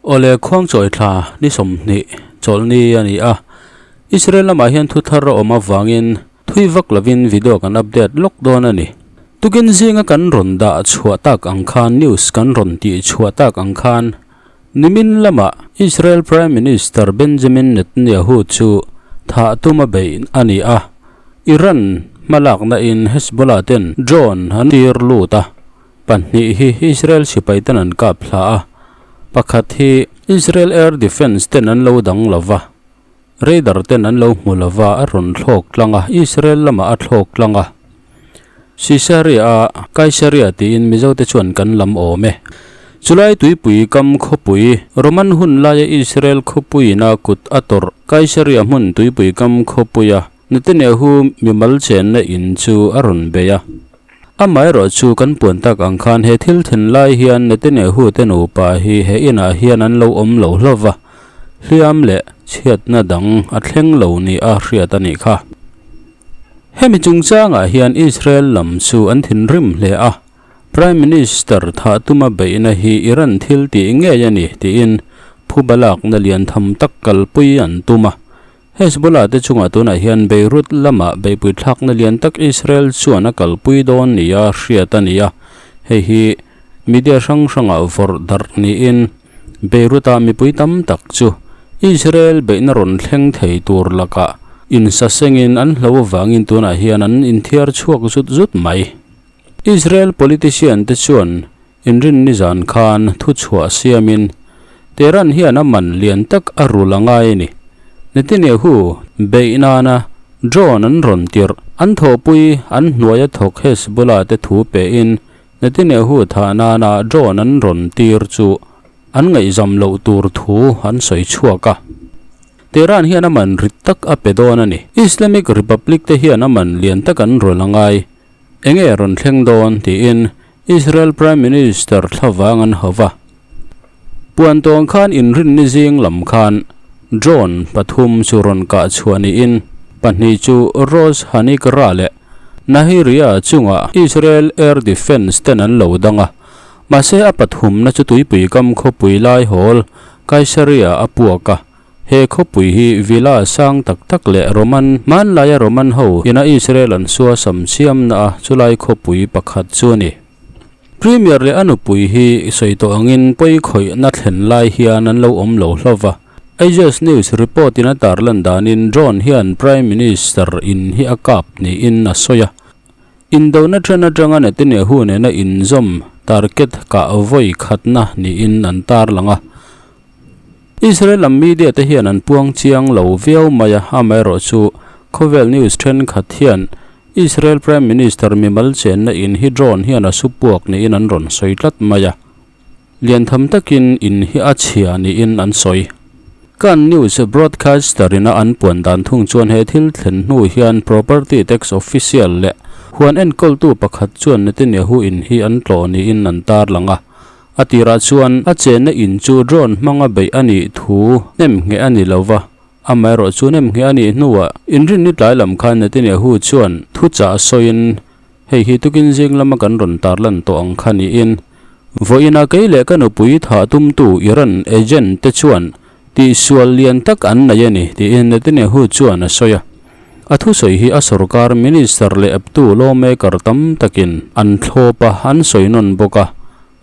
Awle khuangchawi thla ni 20 chawlhni a ni a, Israel lamah hian thu thar a awm avangin thui vak lovin video kan update lawk dawn a ni. Tukin zinga kan rawn dah chhuah tak ang khan news kan rawn tih chhuah tak ang khan nimin lamah Israel Prime Minister Benjamin Netanyahu chu thah tum a beih a ni a, Iran hmalakna in Hezbollah ten drone an tir lut a. Pahnih hi Israel sipai ten an kap hla a, pakhat hi Israel Air Defence ten an lo dang lo va, radar ten an lo hmu lo va, a rawn thlawk tlang a, Israel lamah a thlawk tlang a. Sisaria a Kaisaria tiin Mizo te chuan kan lam awm e. Chulai tuipui kam khawpui, Roman hun laia Israel khawpuiina kut a tawrh Kaisaria hmun tuipui kam khawpuia Netanyahu mimal chenna in chu a rawn bei a. Amaherawh chu kan puan tak ang khan he thil then lai hian Netanyahu te nupa hi he inah hian an lo awm lo hlauh va, hliam leh chhiatna dang a thleng lo ni a hriat a nih kha. Hemi chungchangah hian Israel lam chu an thinrim hle a, Prime Minister thah tuma beihna hi Iran thil tih ngei a ni tiin phubalakna lian tham tak kalpui an tum a. Hezbollah te chungah tunah hian Beirut lamah beihpui thlakna lian tak Israel chuan a kalpui dawn nia hriat a ni a, hei hi media hrang hrangah vawrh darh niin Beirut-ah mipui tam tak chu Israel beihna rawn thleng thei tur lakah insasengin an hlo avangin tunah hian an inthiar chhuak zut zut mai. Israel politician te chuan Inrinni zan khan thuchhuah siamin Tehran hian a man lian tak a rul a ngai a ni. Netanyahu beih nana drone an rawn tirh. An thawhpui an hnuaia thawk Hezbollah te thu pein Netanyahu thah nana drone an rawn tir chu an ngaihzam loh tur thu an sawi chhuak a. Tehran hian a man rit tak a pe dawn a ni. Islamic Republic te hian a man lian tak an rul a ngai. Enge rawn thleng dawn tiin Israel Prime Minister thlavang an hau va. Puan tawng khan inrinni zing lam khan drone pathum chu rawn kah chhuah niin pahnih chu Rosh Hanikra leh Nahiriya chungah Israel Air Defence ten an lo dang a, mahse a pathumna chu tuipui kam khawpui lai hawl Kaisaria a puak a. He khawpui hi villa sang tak tak leh Roman, hmanlaia Roman ho ina Israel an sua sam siamna a chulai khawpui pakhat chu a ni. Premier leh a nupui hi sawi tawh angin pawi khawihna thlen lai hian an lo awm lo hlauh va. Aegis News report in a tarlan danin drone hian Prime Minister in hi a kap niin a sawi a. Indona then atanga Netanyahu nena inzawm target kah vawi khatna niin an tarlang a. Israel lam media te hian an puang chiang lo viau mai a, amaherawh chu khawvel news thenkhat hian Israel Prime Minister mimal chenna in hi drone hian a su puak niin an rawn sawi tlat mai a, lian tham takin in hi a chhia niin an sawi. Kan news broadcaster ina an puan dan thung chuan he thil thlen hnu hian property tax official leh huan enkawltu pakhat chuan Netanyahu in hi an tlawh niin an tarlang a, A tirah chuan a chenna in chu drone hmanga beih a nih thu nem ngheh a ni lo va, amaherawh chu nem ngheh a nih hnuah inrinni tlai lam khan Netanyahu chuan thuchah sawiin, Hei hi tukin zing lama kan rawn tarlan tawh ang kha niin, vawiinah kei leh ka nupui thah tumtu Iran agent te chuan tihsual lian tak an nei a ni, tiin Netanyahu chuan a sawi a. A thusawi hi a sorkar minister leh eptu lawmaker tam takin an thlawp a, an sawi nawn bawk a.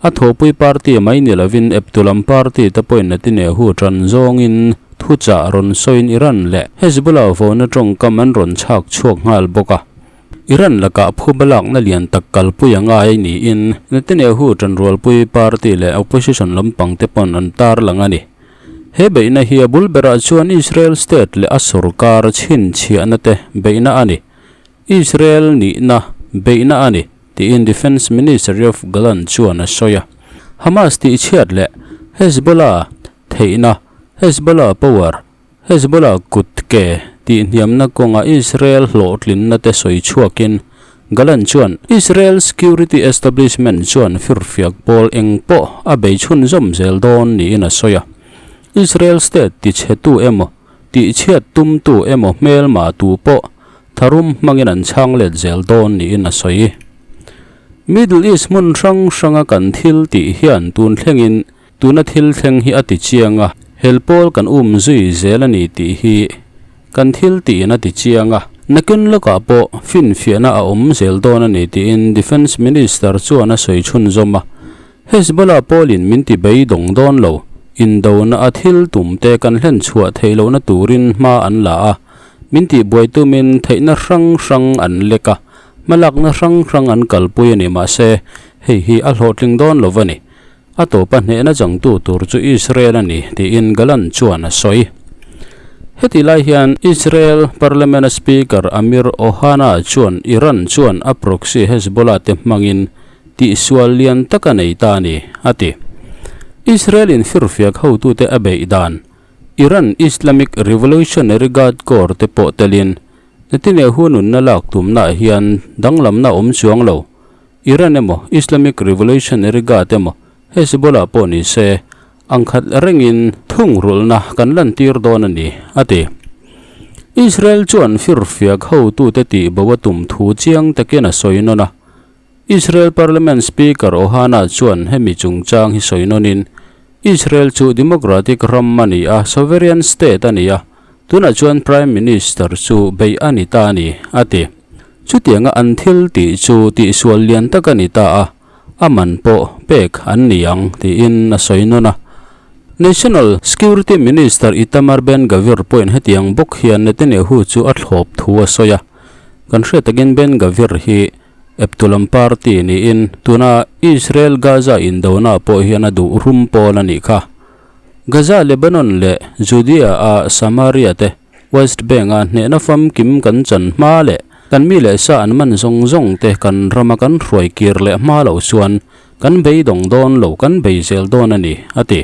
A thawhpui party mai ni lovin eptu lam party te pawhin Netanyahu tan zawngin thuchah rawn sawiin Iran leh Hezbollah vawna tawngkam an rawn chhak chhuak nghal bawk a. Iran lakah phuba lakna lian tak kalpui a ngai niin Netanyahu tanrualpui party leh opposition lampang te pawn an tarlang a ni. He beihna hi a bul berah chuan Israel state leh a sorkar chhinchhiahna te beihna a ni. Israel nihna beihna a ni, tiin Defence Minister Yoav Gallant chuan a sawi a. Hamas tihchhiat leh Hezbollah theihna, Hezbollah power, Hezbollah kut ke tihhniamna kawnga Israel hlawhtlinna te sawi chhuakin Gallant chuan Israel security establishment chuan firfiak pawl eng pawh a bei chhunzawm zel dawn niin a sawi a. Israel state tichhetu emaw, Tihchhiat tumtu emaw hmelma tu pawh tharum hmangin an chhang let zel dawn niin a sawi. Middle East hmun hrang hranga kan thil tih hian tun thlengin tuna thil thleng hi a ti chiang a, hel pawl kan um zui zel a ni tih hi kan thil tiin a ti chiang a. Nakin lawkah pawh finfiahna a awm zel dawn a ni tiin Defence Minister chuan a sawi chhunzawm a. Hezbollah pawlin min ti beidawng dawn lo, indona a thil tum te kan hlen chhuah theih lohna turin hma an la a, min tih buai tumin theihna hrang hrang an lek a, hmalakna hrang hrang an kalpui a ni mahse hei hi a hlawhtling dawn lo va ni. A tawpa hnehna changtu tur chu Israel a ni, tiin Gallant chuan a sawi. Heti lai hian Israel Parliament-a Speaker Amir Ohana chuan Iran chuan a proxy Hezbollah te hmangin tihsual lian tak a nei ta a ni, a ti. Israel-in firfiak hotute a beih dan, Iran Islamic Revolutionary Guard Corps te pawh telin Netanyahu nunna lak tumnaah hian danglamna a awm chuang lo. Iran emaw, Islamic Revolutionary Guard emaw, Hezbollah pawh ni se, ang khat rengin thungrulhna kan lantir dawn a ni, a ti. Israel chuan firfiak hotute tihbo a tum thu chiang takin a sawi nawn a. Israel Parliament Speaker Ohana chuan hemi chungchang hi sawi nawnin, Israel chu democratic ram a ni a, sovereign state a ni a, tunah chuan Prime Minister chu beih a ni ta a ni, a ti. Chutianga an thil tih chu tihsual lian tak a ni ta a, a man pawh pek an ni ang, tiin a sawi nawn a. National Security Minister Itamar Ben-Gvir pawhin hetiang bawk hian Netanyahu chu a thlawp thu a sawi a. Kan hriat takin Ben-Gvir hi Eptulam party niin tuna Israel-Gaza indona pawh hian a duh rum pawl a nih kha. Gaza, Lebanon leh Judea-a Samaria te West Bank-a hnehna famkim kan chan hma leh kan mi leh sa an man zawng zawng te kan rama kan hruai kir leh hma loh chuan kan beidawng dawn lo, kan bei zel dawn a ni, a ti.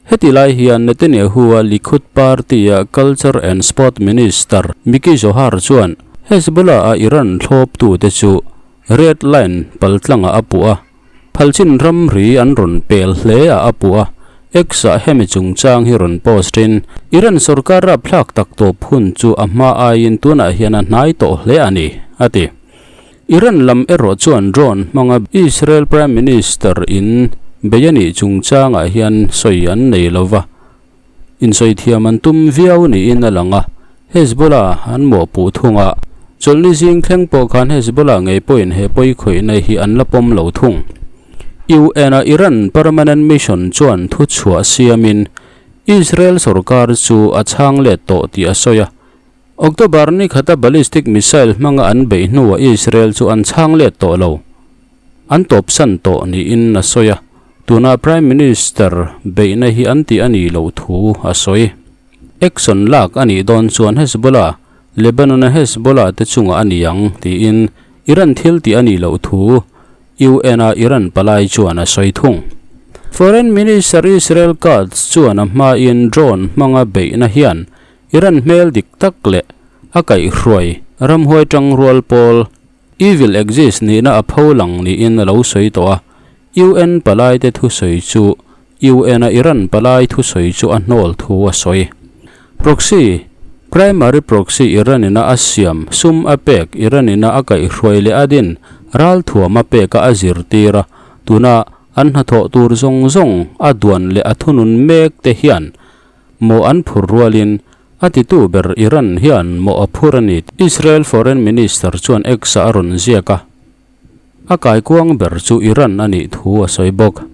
Heti lai hian Netanyahu-a Likud Party-a Culture and Sport Minister Miki Zohar chuan Hezbollah-a Iran thlawptute chu red line paltlangah a puh a, phalchin ramri an rawn pel hle a a puh a. X-ah hemi chungchang hi rawn post-in, Iran sorkar rapthlak tak tawp hun chu a hma aiin tunah hian a hnai tawh hle a ni, a ti. Iran lam erawh chuan drone hmanga Israel Prime Minister in bei a nih chungchangah hian sawi an nei lo va, insawi thiam an tum viau niin a lang a, Hezbollah an mawhpuh thung a, chawlhni zing thleng pawh khan Hezbollah ngei pawhin he pawi khawihna hi an la pawm lo thung. UN-a Iran Permanent Mission chuan thuchhuah siamin Israel sorkar chu a chhang let tawh tih a sawi a, October ni khata ballistic missile hmanga an beih hnuah Israel chu an chhang let tawh lo, an tawpsan tawh niin a sawi a, tuna Prime Minister beihna hi an tih a nih loh thu a sawi. Action lak a nih dawn chuan Hezbollah, Lebanon-a Hezbollah te chungah a ni ang tiin Iran thil tih a nih loh thu UN-a Iran palai chuan a sawi thung. Foreign Minister Israel Katz chuan a hmain drone hmanga beihna hian Iran hmel dik tak leh a kaihhruai ramhuai tangrual pawl Evil Exist nihna a pho lang niin a lo sawi tawh a, UN palaite thusawi chu UN-a Iran palai thusawi chu a hnawl thu a sawi. Proxy, Primary proxy Iran-ina a siam sum a pek Iran-ina a kaihhruai leh a din ralthuam a pek a a zirtir a, tuna an hnathawh tur zawng zawng a duan leh a thunun mek te hian Maw an phur rualin a titu ber Iran hian maw a phur a ni, Israel Foreign Minister chuan X-ah a rawn ziak a, a kaikuang ber chu Iran a nih thu a sawi bawk.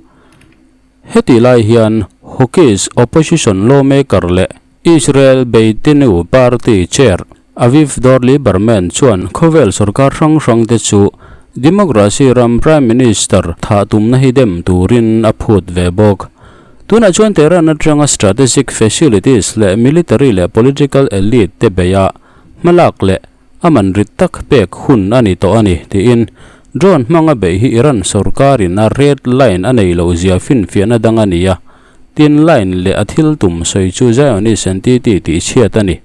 Hetih lai hian Hawkish opposition lawmaker leh Israel Beiteinu party chair Avigdor Lieberman chuan khawvel sorkar hrang hrangte chu democracy ram Prime Minister thah tumna hi dem turin a phut ve bawk. Tunah chuan Tehran atanga strategic facilities leh military leh political elite te beih a hmalak leh a man rit tak pek hun a ni tawh a ni, tiin drone hmanga beih hi Iran sorkarin a red line a nei loh zia finfiahna dang a ni a, tin line leh a thil tum sawi chu Zionist entity tih chhiat a ni.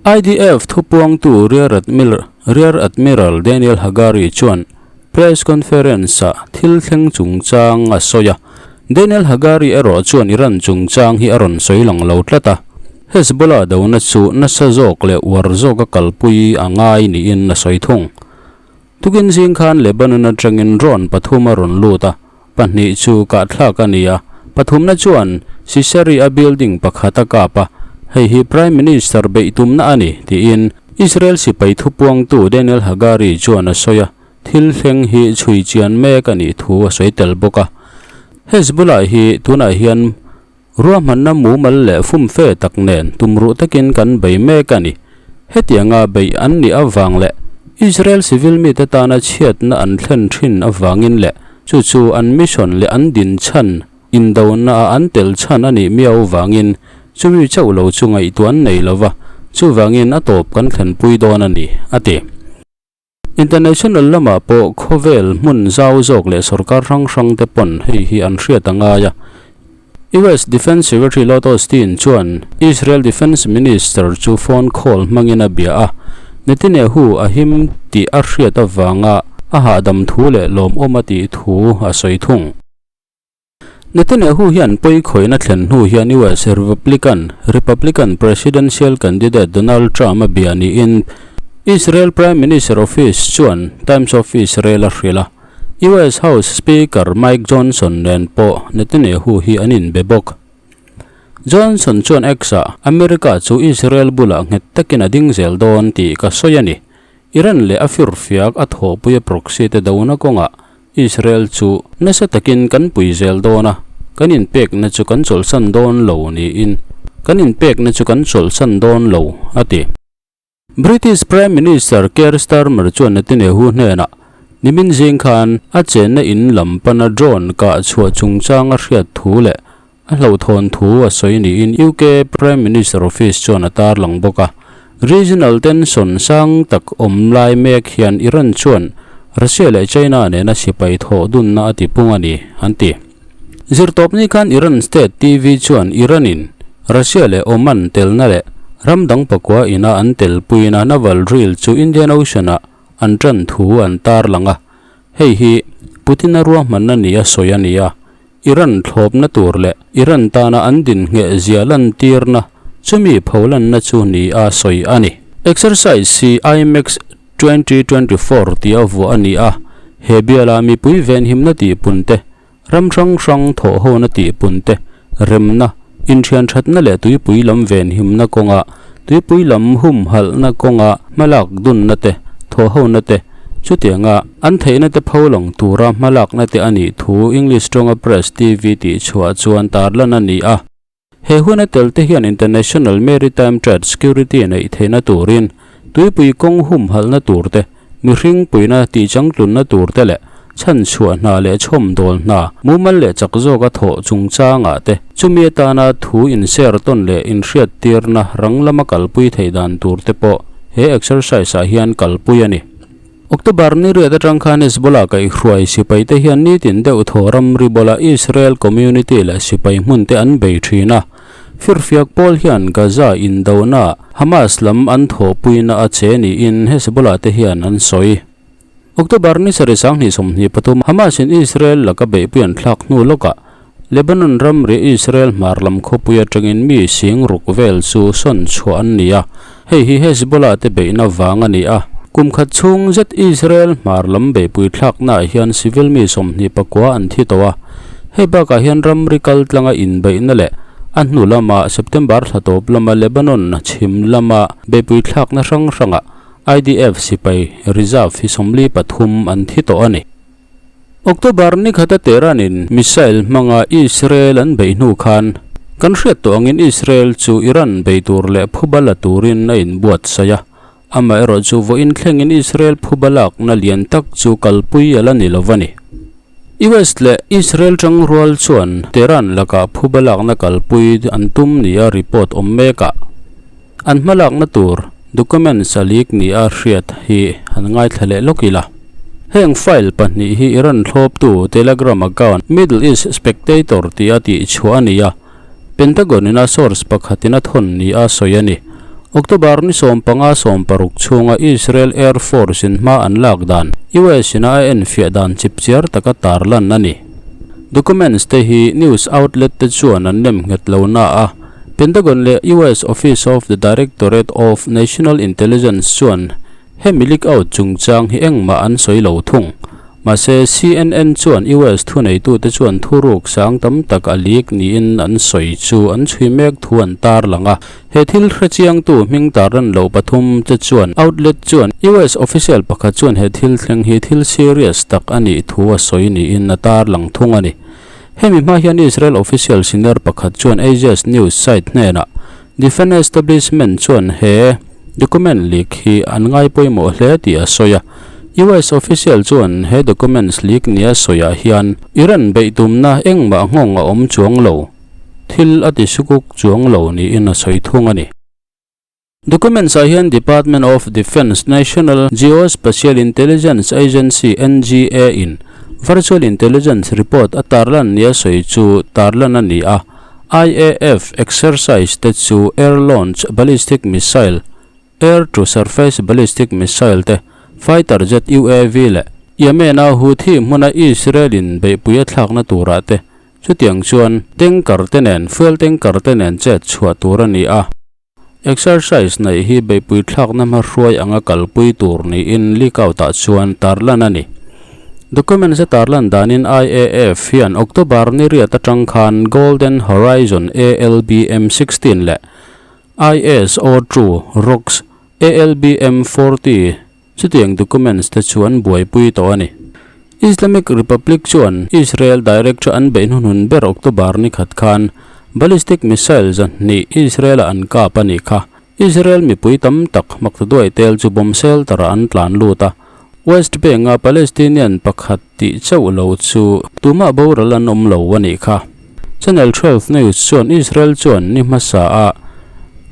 IDF thupuangtu Rear Admiral Daniel Hagari chuan press conference-ah thil thleng chungchang a sawi a. Daniel Hagari erawh chuan Iran chungchang hi a rawn sawi lang lo tlat a. Hezbollah dona chu nasa zawk leh uar zawka kalpui a ngai niin a sawi thung. Tukin zing khan Lebanon atangin drone pathum a rawn lut a, pahnih chu kahthlak a ni a, pathumna chuan Caesarea building pakhat a kap a, hei hi Prime Minister beih tumna a ni, tiin Israel sipai thupuangtu Daniel Hagari chuan a sawi a, thil thleng hi chhui chian mek a nih thu a sawi tel bawk a. Hezbollah hi tunah hian Ruahmanna mumal leh fumfe tak nen tumruh takin kan bei mek a ni. Hetianga beih an nih avang leh Israel civil mite tana chhiatna an thlen thin avangin leh chu chu an mission leh an din chhan indona a an tel chhan a nih miau vangin chumi chauh lo chu ngaihtuah an nei lova, chuvangin a tawp kan thlenpui dawn a ni, a ti. International lamah pawh khawvel hmun zau zawk leh sorkar hrang hrang te pawn hei hi an hriat a ngai a. US Defence Secretary Lloyd Austin chuan Israel Defence Minister chu phone call hmangin a bia a, Netanyahu a him tih a hriat avanga a hahdam thu leh lawmawm a tih thu a sawi thung. Netanyahu hian pawi khawihna thlen hnu hian US Republican Republican presidential candidate Donald Trump a bia niin Israel Prime Minister Office chuan Times of Israel a hrilh a. US House Speaker Mike Johnson nen pawh Netanyahu hi an inbe bawk. Johnson chuan X-ah, America chu Israel bulah nghet takin a ding zel dawn tih ka sawi a ni. Iran leh a firfiak a thawhpuia proxy te dona kawngah Israel chu nasa takin kan pui zel dawn a, kan inpekna chu kan chawlhsan dawn lo niin kan inpekna chu kan chawlhsan dawn lo, a ti. British Prime Minister Keir Starmer chuan Netanyahu hnenah nimin zing khan a chenna in lam pana drone kah chhuah chungchang a hriat thu leh A hlauhthawn thu a sawi niin UK Prime Minister Office chuan a tarlang bawk a. Regional tension sang tak awm lai mek hian Iran chuan Russia leh China nena sipai thawh dunna a tipung a ni, an ti. Zirtawpni khan Iran State TV chuan Iran-in Russia leh Oman telna leh ram dang pakua ina an telpuina naval drill chu Indian Ocean-ah an tan thu an tarlang a. Hei hi Putin-a ruahmanna nia sawi a ni a. Iran thlawpna tur leh Iran tana an din ngheh zia lantirna chumi pholanna chu ni a sawi a ni. Exercise hi IMEX 2024 tia vuah a ni a, he biala mipui venhimna tihpun te, ram hrang hrang thawhhawna tihpun te, remna, inthianthatna leh tuipui lam venhimna kawnga tuipui lam humhalhna kawnga hmalak dunna te, thawhhawna te, Chutianga an theihna te pho lang tura hmalakna te a nih thu English tawnga Press TV tih chhuah chuan tarlan a ni a. He huna tel te hian International Maritime Trade Security neih theihna turin tuipui kawng humhalhna tur te, mihring puina tihchangtlunna tur te leh chhanchhuah hna leh chhawmdawl hna mumal leh chak zawka thawh chungchangah te chumi atana thu inser tawn leh inhriattirna rang lama kalpui theih dan tur te pawh he exercise ah hian kalpui a ni. October ni riat atang khan Hezbollah kaihhruai sipai te hian nitin deuh thaw ramri bawla Israel community leh sipai hmun te an bei thin a. Firfiak pawl hian Gaza indona Hamas lam an thawhpuina a che niin Hezbollah te hian an sawi. October ni sarih 2023 Hamas in Israel laka beihpui an thlak hnu lawkah Lebanon ramri Israel hmar lam khawpui atangin mi sing ruk vel chu sawn chhuah an ni a, hei hi Hezbollah te beihna vang a ni a. Kum khat chhung zet Israel hmar lam beihpui thlaknaah hian civil mi 24 an thi tawh a, hei bakah hian ramri kal tlanga inbeihna leh a hnu lama September thla tawp lama Lebanon chhim lama beihpui thlakna hrang hrangah IDF sipai reserve hi 43 an thi tawh a ni. October ni khata Tehran-in missile hmanga Israel an beih hnu khan kan hriat tawh angin Israel chu Iran bei tur leh phuba la turin a inbuatsaih a, amaherawh chu vawiin thlengin Israel phuba lakna lian tak chu kalpui a la ni lo a ni. US leh Israel tangrual chuan Tehran lakah phuba lakna kalpui an tum nia report awm mek a. An hmalakna tur documents a leak ni a hriat hi han ngaithla leh lawk ila. Heng file pahnih hi Iran thlawptu Telegram account Middle East Spectator tia tihchhuah a ni a, Pentagon in a source pakhatin a thawn ni a sawi a ni. October ni 15 16 chhunga Israel Air Force in hma an lak dan US in a a enfiah dan chipchiar taka tarlan a ni. Documents te hi news outlet te chuan an nem nghet lo na a. Pentagon leh US Office of the Directorate of National Intelligence chuan hemi leak out chungchang hi engmah an sawi lo thung. Mahse, CNN chuan US thuneitute chuan thuruk sang tam tak a leak niin an sawi chu an chhui mek thu an tarlang a. He thil hrechiangtu hming tarlan loh pathum te chuan outlet chuan US official pakhat chuan he thil thleng hi thil serious tak a nih thu a sawi niin a tarlang thung a ni. Hemi hma hian Israel official senior pakhat chuan Axios news site hnenah Defence establishment chuan he document leak hi an ngai pawimawh hle tih a sawi a. US official chuan he documents leak nia sawiah hian Iran beih tumna engmah nghawng a awm chuang lo, thil a ti sukuk chuang lo niin a sawi thung a ni. Documents ah hian Department of Defence National Geospatial Intelligence Agency, NGA, in Virtual Intelligence Report a tarlan nia sawi chu tarlan a ni a. IAF exercise te chu air launch ballistic missile, air to surface ballistic missile te, fighter jet UAV leh Yemen-a Houthi hmuna Israel in beihpui a thlakna turah te chutiang chuan tanker te nen fuel tanker te nen chet chhuah tur a ni a. Exercise neih hi beihpui thlakna hmahruai anga kalpui tur niin leak-out ah chuan tarlan a ni. Documents a tarlan danin IAF hian October ni riat atang khan Golden Horizon ALBM 16 leh ISO two Rocks ALBM 40 Chutiang documents te chu an buaipui tawh a ni. Islamic Republic chuan Israel direct an beih hnuhnun ber October ni khat khan ballistic missile 200 Israel-ah an kap a nih kha. Israel mipui tam tak maktaduai tel chu bomb shelter-ah an tlan lut a. West Bank-a Palestinian pakhat tih chauh lo chu tumah boral an awm lo a nih kha. Channel 12 News chuan Israel chuan ni hmasa a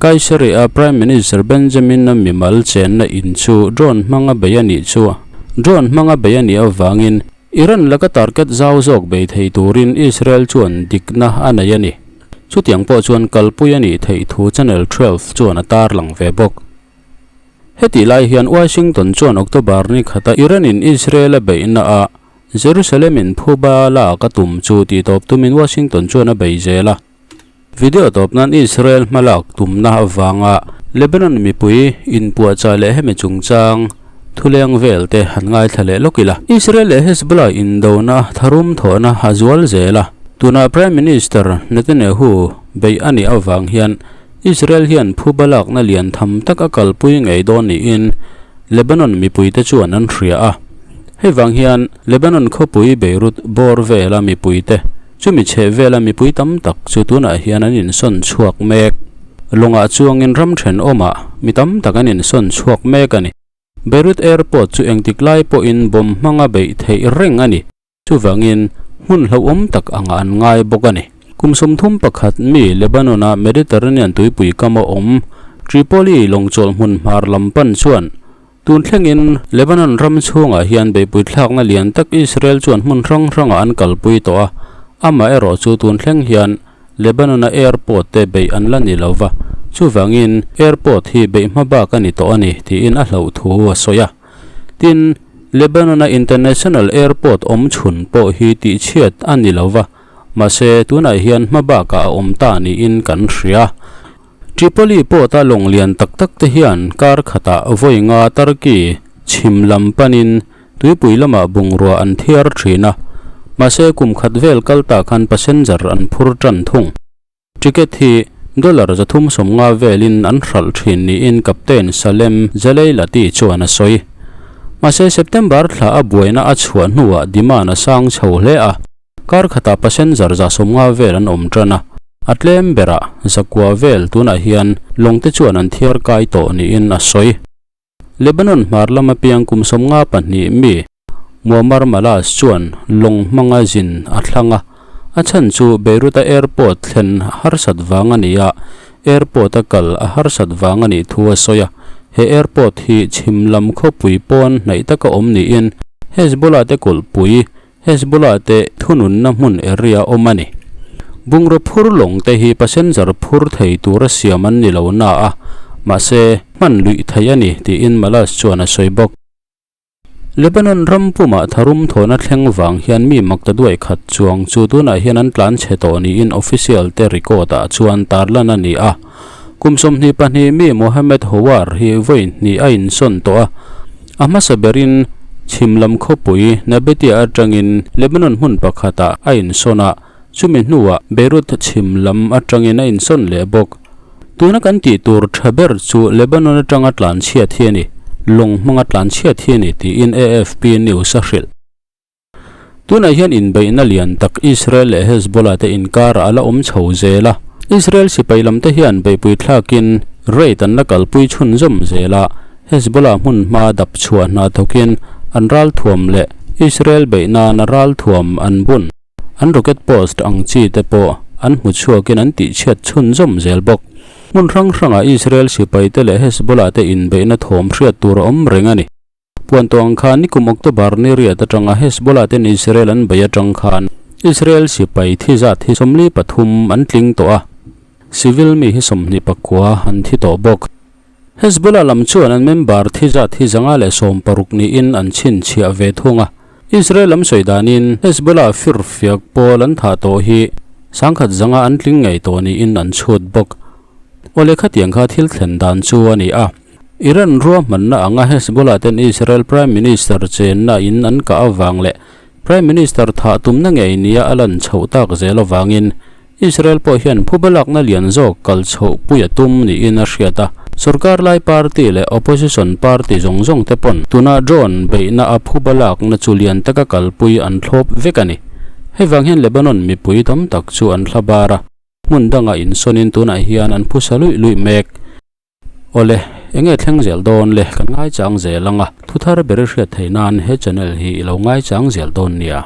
Kaisari-a Prime Minister Benjamin-a mimal chenna in chu drone hmanga bei a nih chu drone hmanga bei a nih avangin Iran laka target zau zawk bei thei turin Israel chuan dikna a nei a ni. Chutiang pawh chuan kalpui a nih theih thu Channel 12 chuan a tarlang ve bawk. Hetih lai hian Washington chuan October ni khata Iran-in Israel a beihna a Jerusalem-in phuba lak a tum chu tih tawp tumin Washington chuan a bei zel a. Video tawp nan Israel hmalak tumna avanga Lebanon mipui inpuahchah leh hemi chungchang thuleng vel te han ngaithla leh lawk ila. Israel leh Hezbollah indona tharum thawhna a zual zel a. Tunah Prime Minister Netanyahu beih a nih avang hian Israel hian phuba lakna lian tham tak a kalpui ngei dawn niin Lebanon mipuite chuan an hria a. Hei vang hian Lebanon khawpui Beirut bawr vela mipuite, chumi chheh vela mipui tam tak chu tunah hian an insawn chhuak mek. Lawngah chuangin ram thenawmah mi tam tak an insawn chhuak mek a ni. Beirut Airport chu engtik lai pawhin bomb hmanga beih theih reng a ni. Chuvangin, hmun hlauhawm tak angah an ngai bawk a ni. Kum 31 mi Lebanon-a Mediterranean tuipui kama awm Tripoli lawngchawlh hmun hmar lam pan chuan tun thlengin Lebanon ram chhungah hian beihpui thlakna lian tak Israel chuan hmun hrang hrangah an kalpui tawh a, amaherawh chu tun thleng hian Lebanon-a airport te beih an la ni lo va, chuvangin airport hi beih hma bak a ni tawh a ni tiin a hlauh thu a sawi a. Tin, Lebanon-a international airport awm chhun pawh hi tihchhiat a ni lo va, mahse tunah hian hma bakah a awm ta niin kan hria. Tripoli port-a lawng lian tak tak te hian kar khatah vawi nga Turkey chhim lam panin tuipui lamah bungrua an thiar thin a, mahse kum khat vel kal tah khan passenger an phur tan thung. Ticket hi dollar 350 velin an hralh thin niin Captain Salem Jaleilati chuan a sawi. Mahse September thla a buaina a chhuah hnuah demand a sang chho hle a, kar khatah passenger 150 vel an awm tan a, a tlem berah zakua vel tunah hian lawng te chuan an thiar kai tawh niin a sawi. Lebanon hmar lama piang kum 52 mi Muammar Malas chuan lawng hmanga zin a thlang a, a chhan chu Beirut-a airport thlen harsat vang a ni a, airport-a kal a harsat vang a nih thu a sawi a. He airport hi chhim lam khawpui pawn hnaih taka awm niin Hezbollah te kulhpui Hezbollah te thununna hmun area awm a ni. Bungraw phur lawng te hi passenger phur thei tura siam an ni lo na a, mahse hman luih theih a ni tiin Malas chuan a sawi bawk. Lebanon ram pumah tharum thawhna thleng vang hian mi mak ta duai khat chuang chu tunah hian an tlan chhe tawh niin official te record ah chuan tarlan a ni a. Kum 22 mi Mohammed Howar hi vawi hnih a insawn tawh a, a hmasa berin chhim lam khawpui Nabetia atangin Lebanon hmun pakhatah a insawn a, chumi hnuah Beirut chhim lam atangin a insawn leh bawk. Tuna kan tih tur tha ber chu Lebanon atanga tlanchhiat hi a ni, lawng hmanga tlanchhiat hi a ni tiin AFP News a hrilh. Tunah hian inbeihna lian tak Israel leh Hezbollah te inkarah a la awm chho zel a. Israel sipai lam te hian beihpui thlakin raid an la kalpui chhunzawm zel a, Hezbollah hmun hma dap chhuah hna thawkin an ralthuam leh Israel beih nana ralthuam an bun. An rocket post ang chi te pawh an hmu chhuakin an tihchhiat chhunzawm zel bawk. Hmun hrang hrangah Israel sipai te leh Hezbollah te inbeihna thawm hriat tur a awm reng a ni. Puan tawh ang khan nikum October ni riat atanga Hezbollah ten Israel an bei atang khan Israel sipai thi zat hi 43 an tling tawh a, civil mi hi 29 an thi tawh bawk. Hezbollah lam chuan an member thi zat hi 116 niin an chhinchhiah ve thung a. Israel lam sawi danin Hezbollah firfiak pawl an thah tawh hi 100,000 an tling ngei tawh niin an chhut bawk. Awle khatiang kha thil thlen dan chu a ni a. Iran ruahmanna anga Hezbollah ten Israel Prime Minister chenna in an kah avang leh Prime Minister thah tumna ngei nia a lan chhoh tak zel avangin Israel pawh hian phuba lakna lian zawk kal chhoh pui a tum niin a hriat a. Sorkar lai party leh opposition party zawng zawng te pawn tuna drone beihna a phuba lakna chu lian taka kalpui an thlawp vek a ni. Hei vang hian Lebanon mipui tam tak chu an thla bar a, hmun dangah insawnin tunah hian an phusa luih luih mek. Awle, enge thleng zel dawn le, kan ngaichang zel ang a, thuthar ber i hriat theih nan he channel hi i lo ngaichang zel dawn nia.